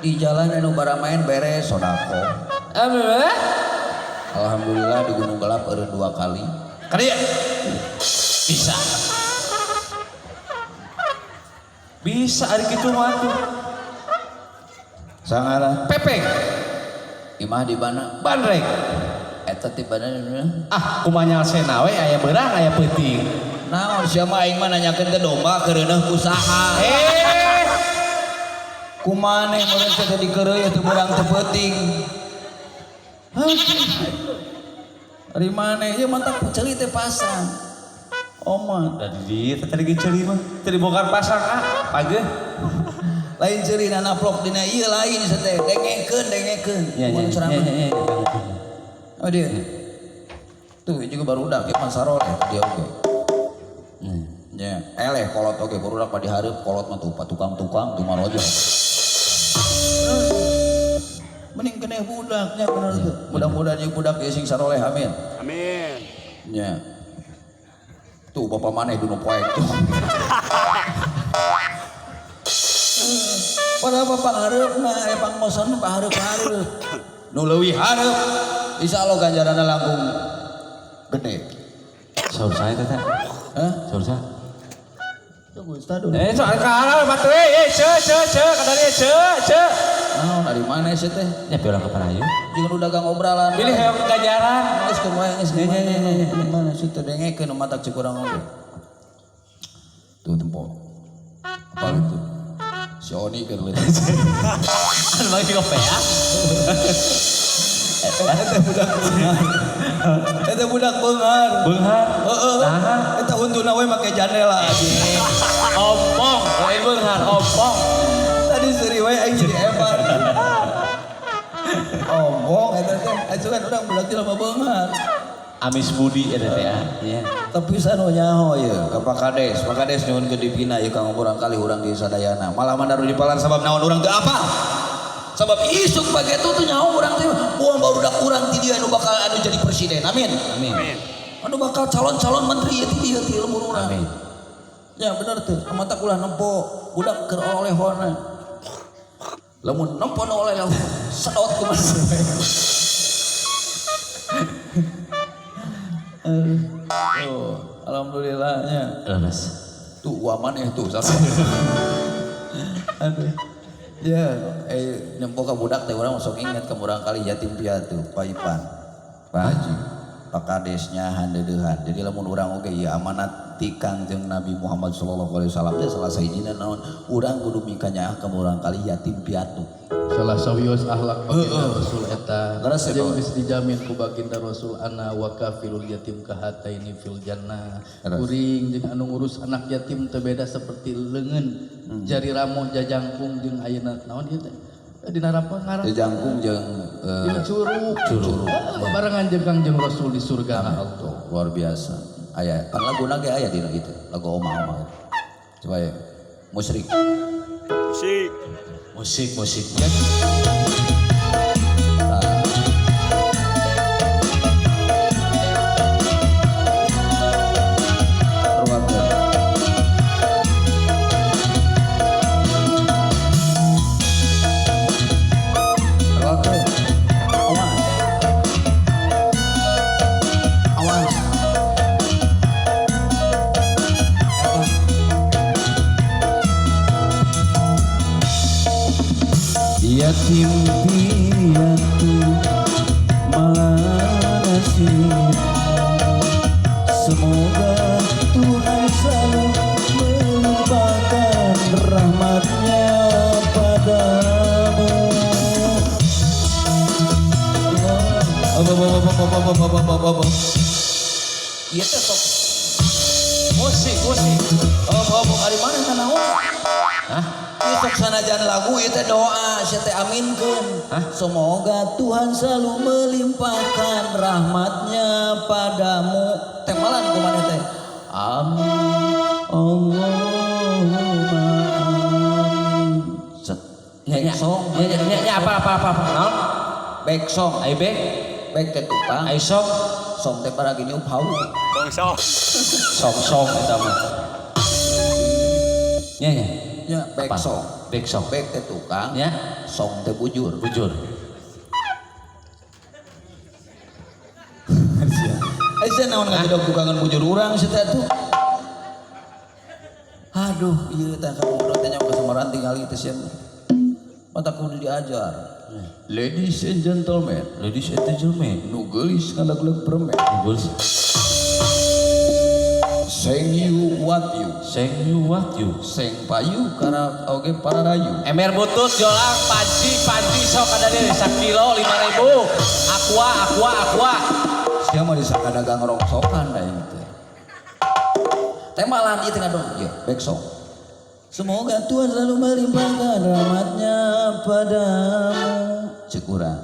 Di jalan anu baramaen beres sodako. Alhamdulillah di Gunung Gelap eureun 2 kali. Kali ya? Bisa. Bisa ari kitu mah tuh. Sangaran. Pepeng. Imah di mana? Bandrek. Eta ti mana? Ah, kumaha nyalsena we aya beurang aya peuting. Naon sia mah aing mah nanyakeun teh domba keureuneuh ku saha. Kumaha meureun teh dikeureuy teu beurang teu peuting. Ari maneh ieu mantak ceuli teh pasang. Oman. Da di dieu teh tadi ge ceuli mah teu dibongkar pasang ah, pageuh. Lain ceuli nanaplok dina ieu lain sia teh dengekeun dengekeun. Nya nya nya. Oh dia. Tuh juga barudak ge pasaroleh dia oge. Nya, eleh kolot oge barudak mah dihareup kolot mah tuh tukang-tukang tuh marojo. Mending keneh budaknya bener tuh. Mudah-mudahan ieu budak ieu sing saroleh amin. Amin. Nya. Tuh bapak maneh dunu poek tuh. Padahal bapak hareupna aya pangmosan hareup-hareup. Nu leuwih hareup insyaallah ganjaranna langkung gede. Saur saya teh. Hah? Saur saya. Tunggu ustad. Soal kalah batu ce ce ce kada dieu ce ce. Naon ari mana sih teh? Nya pieulang ka parayu. Jeung nu dagang obralan. Pilih hoyong ganjaran. Geus kumaha geus mana sih teh dengekeun matak cek urang oge. Tuh tempo. Apa itu? Si Oni keur leutik. Anu bagi kopi ya. Eta budak beunghar. Eta budak beunghar. Beunghar. Heeh. Eta untuna we make jandela. Ompong, lain beunghar, ompong. Tadi seuri we aing jadi hebat. Ompong eta teh acuan urang budak teh loba beunghar. Amis Budi eta teh ya. Tapi sanu nyaho ye ka Pak Kades. Pak Kades nyuhunkeun dibina ieu kanggo urang kali urang di sadayana. Malah mandar di palar sabab naon urang teu apa. Sabab isuk bagetu tuh nyaho urang teh buang barudak urang ti dieu anu bakal anu jadi presiden. Amin. Amin. Anu bakal calon-calon menteri ieu ti dieu ti lembur urang. Amin. Ya bener tuh, mata ulah nempo budak keur oleh-olehna. Lamun nempo nu oleh sedot kumaha. Oh, alhamdulillahnya. Leres. Tuh waman tuh sama. Aduh. Ya, nempo ka budak teh urang sok inget ka urang kali yatim piatu, Pak Ipan. Pak Haji, Pak Kadesnya handeudeuhan. Jadi lamun urang oge ieu amanat ti Kangjeng Nabi Muhammad sallallahu alaihi wasallam teh salah sahijina naon urang kudu mikanyaah ka urang kali yatim piatu. Salah sawios akhlak baginda Rasul eta. Leres Jeung geus dijamin ku baginda Rasul ana wa kafilul yatim kahataini fil jannah. Kuring jeung anu ngurus anak yatim teu beda seperti leungeun jari ramo jajangkung jeung ayeuna naon ieu teh? Dina rapon ngarang jajangkung jeung curug. Curug. Barengan jeung Kangjeng Rasul di surga. Allah luar biasa. Aya pan laguna ge aya dina itu, lagu oma-oma. Coba ya. Musrik. Musik. Musik, musik. Yatim piatu malah nasib, semoga Tuhan selalu melimpahkan rahmatnya padamu. Iya teh sok Musik, musik. Ari mana naon? Hah? Ieu sok sanajan lagu ieu teh doa, sia teh aminkeun. Semoga Tuhan selalu melimpahkan rahmatnya padamu. Temalan ku maneh teh. Amin. Allahumma amin. Set. Nya Back song. nya apa apa apa apa. Naon? Back song. Ai back, Back teh tukang. ai song, Song teh para gini upau. Song. Song song eta mah. Nya nya. Nya back song. Back song. Back teh tukang. Nya Song teh bujur. bujur. Sia naon ngajodog tukangan bujur urang sia teh atuh. Aduh, ieu teh kamu teh nyawa kasamaran tinggal teh sia. Mata kudu diajar. Ladies and gentlemen, Ladies and gentlemen, nu geulis ngalegleg permen. geulis. Seng you what you, Seng you what you. seng payu karena oge para rayu. Emer butut jolang panci panci sok ada deh sakilo 5.000. Aqua aqua aqua. Sia mah disangka dagang rongsokan da ieu teh. Temalan ieu teh ngadon, ieu back song. Semoga Tuhan selalu melimpahkan rahmatnya padamu. Cek urang.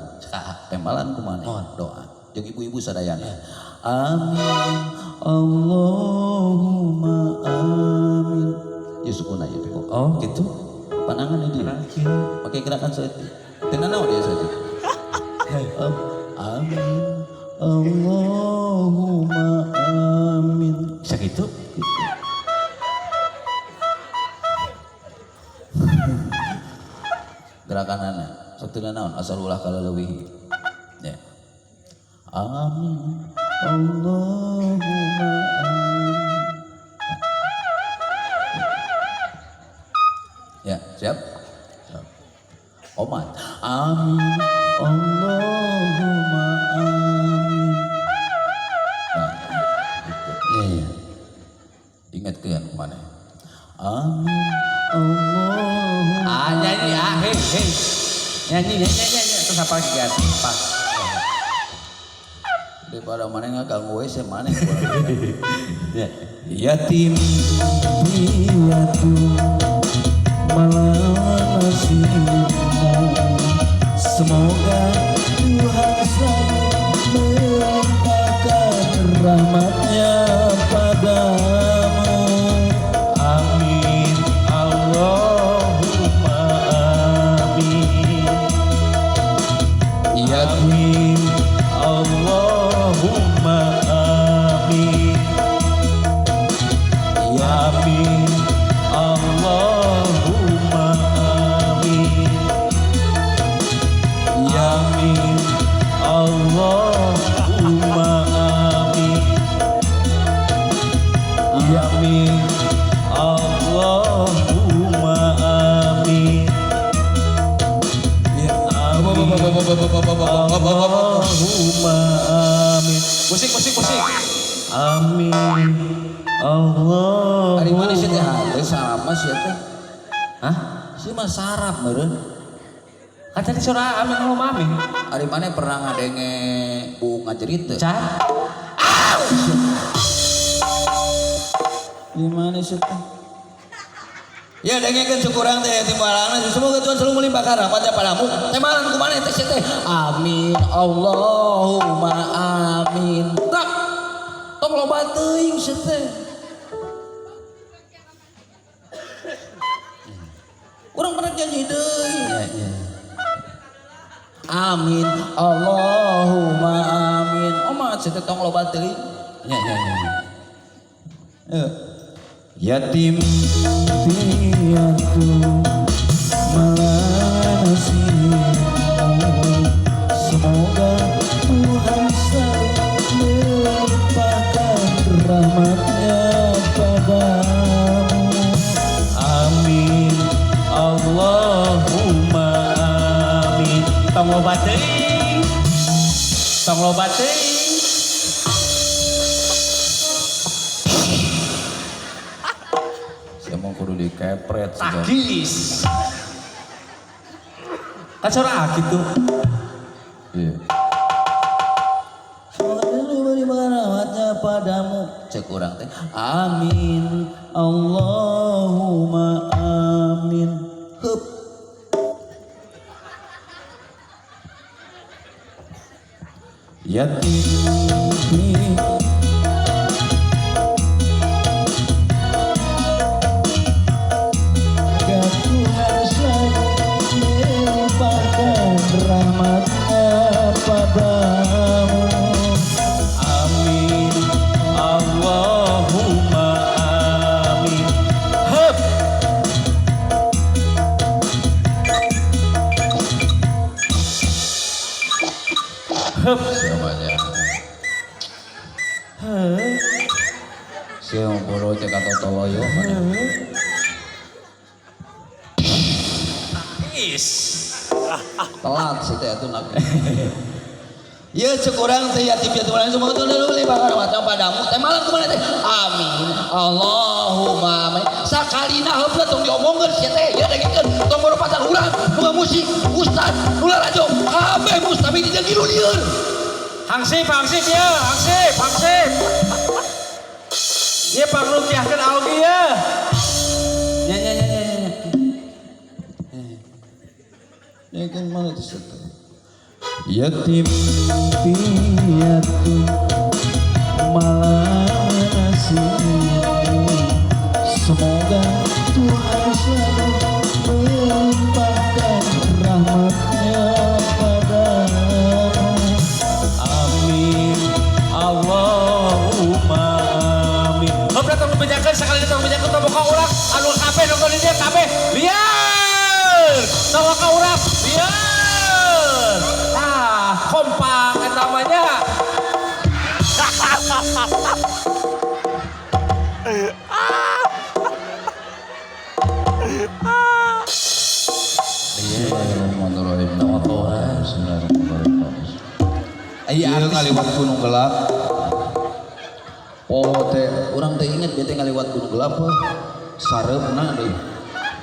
Temalan kumaha doa. Jeung ibu-ibu sadayana. Amin. Allahumma amin. Ya sukuna ieu teh kok. Oh gitu. Panangan ini. Pakai gerakan saeutik. Teu nanaon dia saeutik. Amin. Allahumma amin. Bisa gitu? Gerakanana sok teu nanaon asal ulah kaleuwih. Ya. Amin. Allahumma amin. Ya, siap? Siap. Omat. Amin. Allahumma amin. Nah, gitu. Iya, iya. Ingatkeun maneh. Amin. Allahumma. Ah, nyanyi ah, hei, hei. Nyanyi, nyanyi, nyanyi. Terus apa lagi kan? Apa? Daripada maneh ngaganggu we sih maneh. Ya. Yatim piatu malah nasibmu, semoga Tuhan selalu melimpahkan Amin Allahumma amin. Amin Allahumma amin. Amin Allahumma amin. Amin Allahumma amin. Musik musik musik. Amin Allah. Ari mana sih teh hate sarap mah sia teh? Hah? Si mah sarap meureun. Kan tadi suara amin Allahumma amin. Ari mana pernah ngadenge buuk ngajerit teu? Can. Di mana sih teh? Ya dengekeun cukurang teh timbalangna semoga Tuhan selalu melimpahkan rahmatnya padamu. Temalan kumaha teh sia teh? Amin Allahumma amin. Tak. Tong loba teuing sia teh. Urang pernah janji deui. Amin Allahumma amin. Omat sia teh tong loba teuing. Ya ya ya. Yatim piatu malah nasibmu, semoga Tuhan selalu melimpahkan rahmatnya padamu. Amin Allahumma amin. Tong loba teuing. Tong loba teuing. Saya mau kudu dikepret sih. Tagis. Kan suara gitu. Iya. Semoga selalu melimpahkan rahmatnya padamu. Cek urang teh. Amin Allahumma amin. Hup. Yatim Tuhan selalu melimpahkan rahmatnya padamu. Amin Allahumma amin. Hup. Hup. Siapanya? Siapa bodoh cek atau toloyo mana? Is. Telat sih teh atuh nak. Ya cek urang teh yatim piatu malah semoga Tuhan selalu melimpahkan rahmatnya padamu. Teh malam kumaha teh? Amin Allahumma amin. Sakalina heula tong diomongkeun sia teh. Ya dengekeun tong bodo pacar urang, nu musik, ustad, nu lalajo, kabeh mustami di dieu lieur. Hangsip, hangsip ya, hangsip, hangsip. Ieu pangrukiahkeun augi ya. Nya nya nya nya nya. Ya kan mana tuh sih teh? Yatim piatu malah nasibmu, semoga Tuhan selalu melimpahkan rahmatnya padamu. Amin Allahumma amin. Heup datang bejakeun sakali datang bejakeun tong boka urang anu kabeh nonton di dieu kabeh. Lieur. Tong boka urang lieur. Ah, kompak eta mah nya. Bismillahirrahmanirrahim. Bismillahirrahmanirrahim. Iya Iya ngaliwat gunung gelap. Oh teh, Urang teh inget bete ngaliwat gunung gelap heuh. Sareupna deui.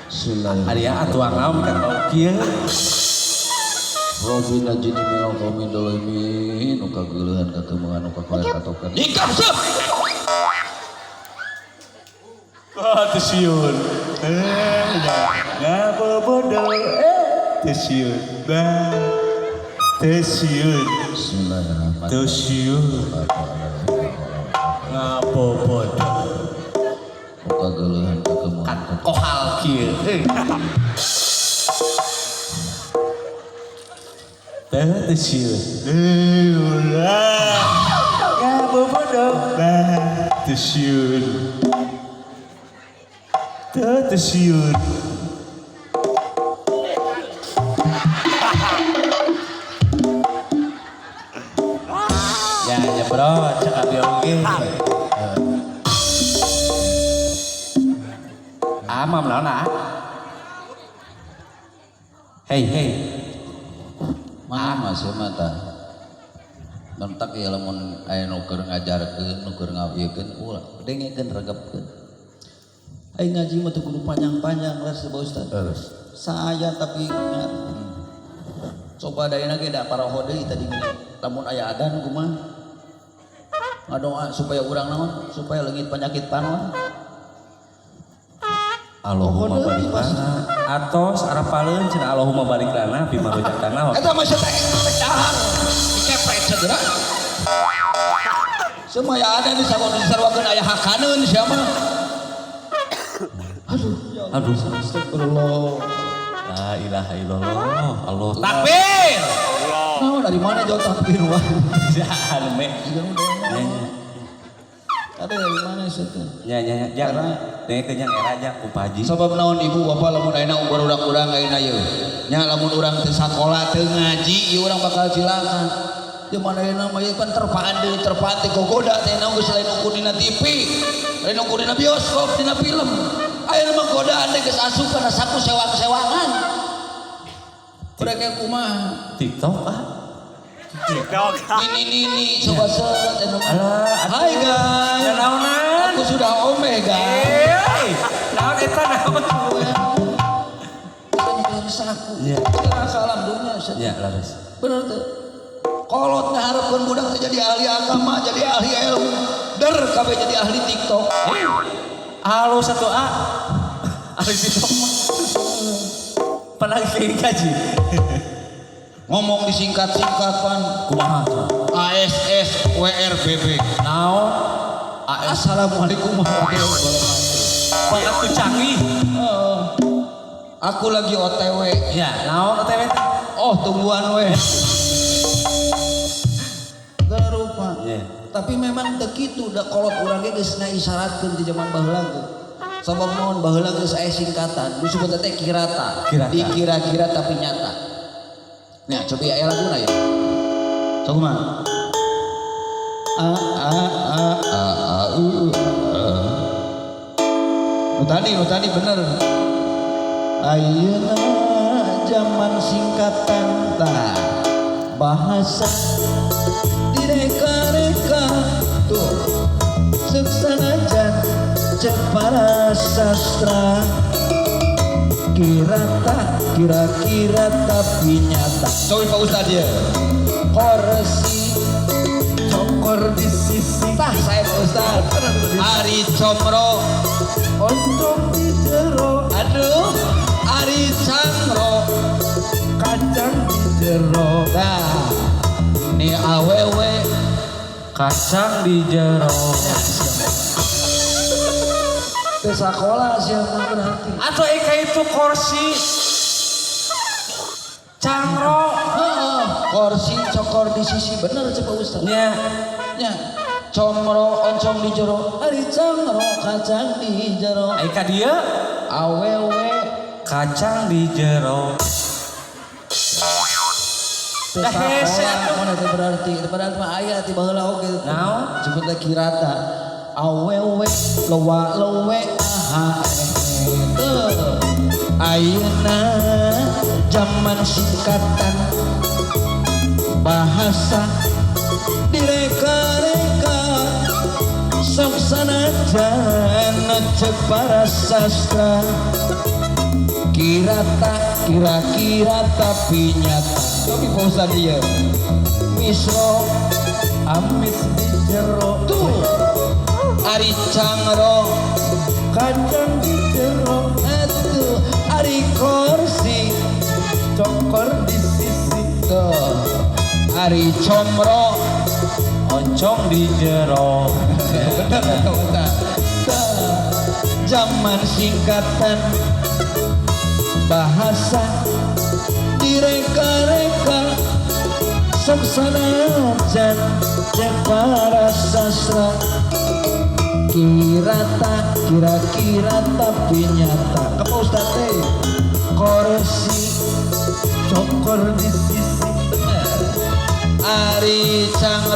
Bismillahirrahmanirrahim. Ari atuang naon ka tau kieu. Robbi najini minal qaumin dzalimin, nu kageuleuhan kateungan nu kakoler katokan. Nikah seup. Ah, teu sieun. Ngabobodo teu sieun. Bah, teu sieun. Bismillahirrahmanirrahim. Teu sieun. Ngabobodo. Nu kageuleuhan kateungan. Kohal kieu. Teu sieun. Ulah. Ngabobodo. Bah, teu sieun. Teu teu sieun. Ya ya bro, cek abi oge. Amam naon ah? Hei hei. Mah masih mata. Mentak ya lamun aya nu keur ngajarkeun, nu keur ngawiekeun ulah dengekeun regepkeun. Aing ngaji mah teu kudu panjang-panjang leres Pak Ustaz. Terus. Saya tapi coba daeuna ge da paraho deui tadi gini. Lamun aya adan kumaha? Ngadoa supaya urang naon? Supaya leungit penyakit panon. Allahumma barik lana. Atos arapaleun cenah Allahumma barik lana bima rozaqtana. Eta mah sia teh dahar. Dikepret segera. Semua ya ada di sarwakeun aya hakaneun sia mah. Aduh, Aduh. Astagfirullah. La ilaha illallah. Allah. Takbir. Nah, dari mana jauh takbir wah? Jangan me. Ada dari mana sih teh? Ya ya ya. Dengekeun jang era jang ku Pak Haji. Sabab naon ibu bapak lamun ayeuna barudak urang ayeuna yeuh. Nya lamun urang teu sakola teu ngaji ieu urang bakal cilaka. Zaman ayeuna mah ieu kan terpaan deui terpaan teh gogoda teh naon geus lain ukur dina TV, lain ukur dina bioskop, dina film. Ayeuna mah godaan teh geus asup kana saku sewang-sewangan. Mereka kumaha? TikTok ah. TikTok. Nini nini coba set anu. Alah, hai guys. Ya naonan? Aku sudah omega. Eh, naon eta naon? Kan saku. Iya. Salam dunia set. Ya, laras. Bener tuh. Kolot ngaharepkeun budak teh jadi ahli agama, jadi ahli ilmu. Der kabeh jadi ahli TikTok. Halo 1A. Ahli TikTok mah. Pernah kayak gaji. Ngomong disingkat-singkat pan. Kumaha? ASS WRBB. Naon? Assalamualaikum warahmatullahi wabarakatuh. Pan aku canggih. Heeh. Aku lagi OTW. Ya, naon OTW teh? Oh, tungguan we. Gak rupa. Iya. Tapi memang teu kitu da kolot urang ge geus ngaisyaratkeun di zaman baheula ge. Sabab naon baheula geus aya singkatan, disebut teh kirata. Kirata. Dikira-kira tapi nyata. Nah, coba aya laguna ya. Sok kumaha? A a a a a u a. Nu tadi bener. Ayeuna zaman singkatan tah bahasa direka-reka tuh ceuk sanajan ceuk para sastra kira tak kira-kira tapi nyata. Coba Pak Ustad ya. Korsi Cokor di sisi. Tah saya Pak Ustad. Ari comro oncom di jero. Aduh, ari cangro kacang di jero. Nah, ini awewe kacang di jero. Teu sakola siapa berarti? Atau eka itu korsi cangro. Heeh, korsi cokor di sisi bener ceuk Pak Ustad. Nya, nya. Comro oncom di jero, ari cangro kacang di jero. Eka dia awewe kacang di jero. Teu Dah hese sakola atuh. mana teh berarti? Teu berarti mah aya ti baheula oge. Naon? Sebut teh kirata. Awewe lowa lowe aha eh teu. Ayeuna zaman singkatan bahasa direka-reka sok sanajan ceuk para sastra kira tak kira-kira tapi nyata. Tapi Pak Ustad ieu misro amis di jero tuh ari cangro kacang di jero atuh ari korsi cokor di sisi tuh ari comro oncom di jero. Bener Pak Ustad. Zaman singkatan bahasa direka-reka sok sanajan ceuk para sastra Kira tak kira-kira tapi nyata. Ke Pak Ustad teh kursi Cokor di sisi benar. Ari cangro.